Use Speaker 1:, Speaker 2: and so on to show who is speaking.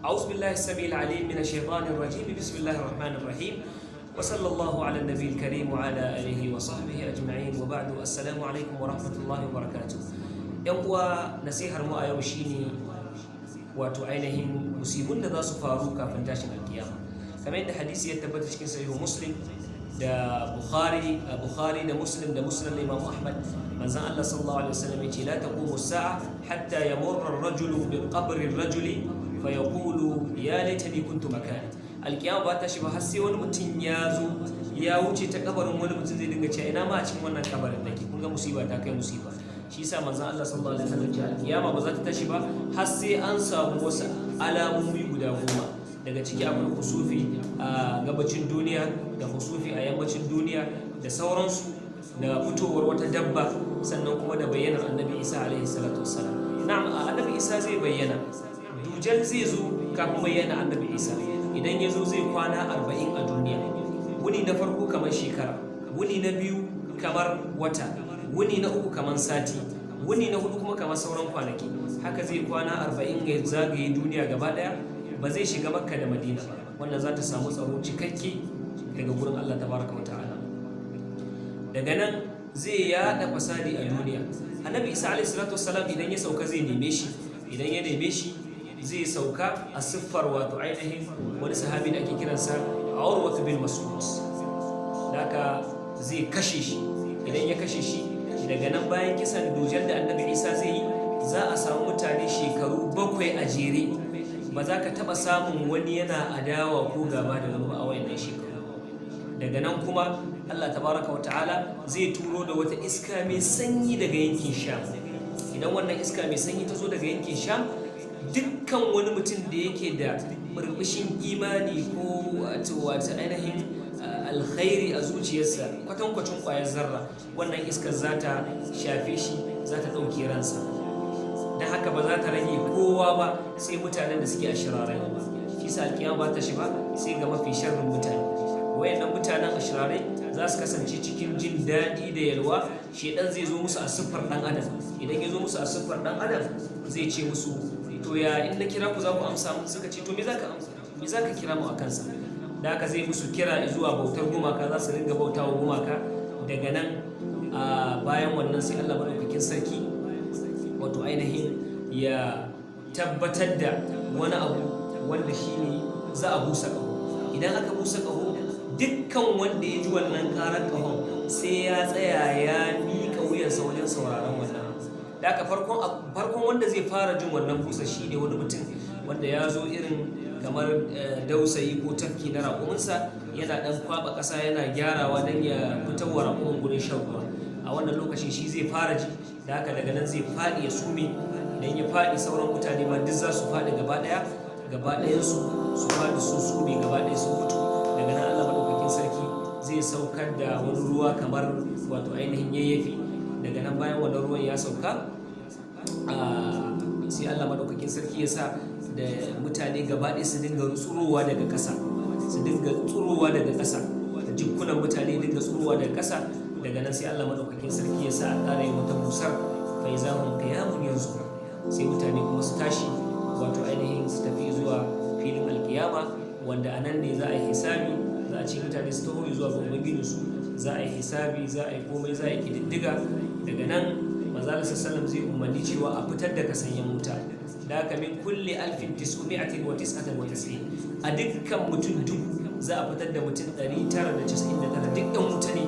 Speaker 1: أعوذ بالله السميع العليم من الشيطان الرجيم. بسم الله الرحمن الرحيم، وصلى الله على النبي الكريم وعلى آله وصحبه أجمعين، وبعد، السلام عليكم ورحمة الله وبركاته. ‘Yan uwa, nasihar mu a yau shine wato ainihin musibun da za su faru kafin tashin alkiyama. Kamar yadda hadisi ya tabbata cikin Sahihu Muslim da Bukhari, Bukhari da Muslim da Musnad Imam Ahmad, manzon Allah sallallahu alaihi wasallam yace: "La taqumu as-sa'a hatta yamurra ar-rajulu bi qabri ar-rajuli fa yaqulu: ya laitani kuntu makani." Alkiyama ba ta shi ba har sai wani mutum ya zo ya wuce ta kabarin wani mutum, zai dinga cewa: "Ina ma a cikin wannan kabarin nake." Kun ga musiba ta kai musiba. Shi yasa manzon Allah sallallahu alaihi wasallam ce alkiyama ba za ta tashi ba har sai an samu wasu alamomi guda 10. Daga ciki akwai kusufi a gabacin duniya da kusufi a yammacin duniya da sauransu, da fitowar wata dabba, sannan kuma da bayyanar Annabi Isa alaihi salatu wassalam. Na'am, Annabi Isa zai bayyana. Dujal zai zo kafin bayyana Annabi Isa. Idan ya zo, zai kwana 40 a duniya. Wuni na farko kamar shekara, wuni na biyu kamar wata, wuni na uku kamar sati, wuni na hudu kuma kamar sauran kwanaki. Haka zai kwana 40 ya zagaye duniya gaba daya. Ba zai shiga Makka da Madina ba, wannan za ta samu tsaro cikakke daga gurin Allah tabaraka wa ta'ala. Daga nan zai yada fasadi a duniya. Annabi Isa alaihi salatu wassalam idan ya sauka, zai neme shi. Idan ya neme shi, zai sauka a siffar wato ainihin wani sahabi da ake kiransa Urwatu bin Mas'ud. Haka zai kashe shi. Idan ya kashe shi, daga nan bayan kisan Dujal da Annabi Isa zai yi, za a samu mutane shekaru 7 a jere ba za ka taɓa samun wani yana adawa ko gaba da wani ba a wayannan shekaru. Daga nan kuma Allah tabaraka wa ta'ala zai turo da wata iska mai sanyi daga yankin Sham. Idan wannan iska mai sanyi ta zo daga yankin Sham, dukkan wani mutum da yake da burbushin imani ko wato ainihin alkhairi a zuciyarsa kwatankwacin ƙwayar zarra, wannan iskar za ta shafe shi, za ta ɗauke ransa. Don haka ba za ta rage kowa ba sai mutanen da suke a shirarai. Shi sa alkiyama ba ta shi ba sai ga mafi sharrin mutane. Wayannan mutanen ashirarai za su kasance cikin jin daɗi da yalwa. Shedan zai zo musu a siffar ɗan adam. Idan ya zo musu a siffar ɗan adam, zai ce musu: "To, ya in na kira ku, za ku amsa mu?" Suka ce: "To, me za ka amsa? Me za ka kira mu a kansa?" Da haka zai musu kira zuwa bautar gumaka, za su ringa bauta wa gumaka. Daga nan a bayan wannan, sai Allah madaukakin sarki wato ainihin ya tabbatar da wani abu wanda shine za a busa ƙaho. Idan aka busa ƙaho, dukkan wanda ya ji wannan ƙarar ƙahon sai ya tsaya ya miƙa wuyansa wajen sauraron wannan abu. Da aka farkon wanda zai fara jin wannan busa shine wani mutum wanda ya zo irin kamar dausayi ko tafki na raƙuminsa, yana ɗan kwaɓa ƙasa yana gyarawa don ya fitar wa raƙumin gurin shan ruwa. A wannan lokacin shi zai fara ji. Da haka daga nan zai faɗi ya sume. Idan ya faɗi, sauran mutane ma duk za su faɗi gaba ɗaya, gaba ɗayansu su faɗi su sume gaba ɗaya su mutu. Daga nan Allah maɗaukakin sarki zai saukar da wani ruwa kamar wato ainihin yayyafi. Daga nan bayan wannan ruwan ya sauka, sai Allah maɗaukakin sarki ya sa da mutane gaba ɗaya su dinga tsurowa daga ƙasa, su dinga tsurowa daga ƙasa, da jikunan mutane dinga tsurowa daga ƙasa. Daga nan sai Allah maɗaukakin sarki ya sa a ƙara yin wata busar, fa iza hum qiyamun yanzurun. Sai mutane kuma su tashi, wato ainihin su tafi zuwa filin alkiyama, wanda a nan ne za a yi hisabi. Za a ce mutane su taho zuwa ga ubangijinsu, za a yi hisabi, za a yi komai, za a yi kididdiga. Daga nan manzo sallam zai umarni cewa a fitar da kasanyen wuta. Da haka min kulli alfin tis'umi'atin wa tis'atan wa tis'in, a dukkan mutum 1000 za a fitar da mutum 999, duk ɗan wuta ne.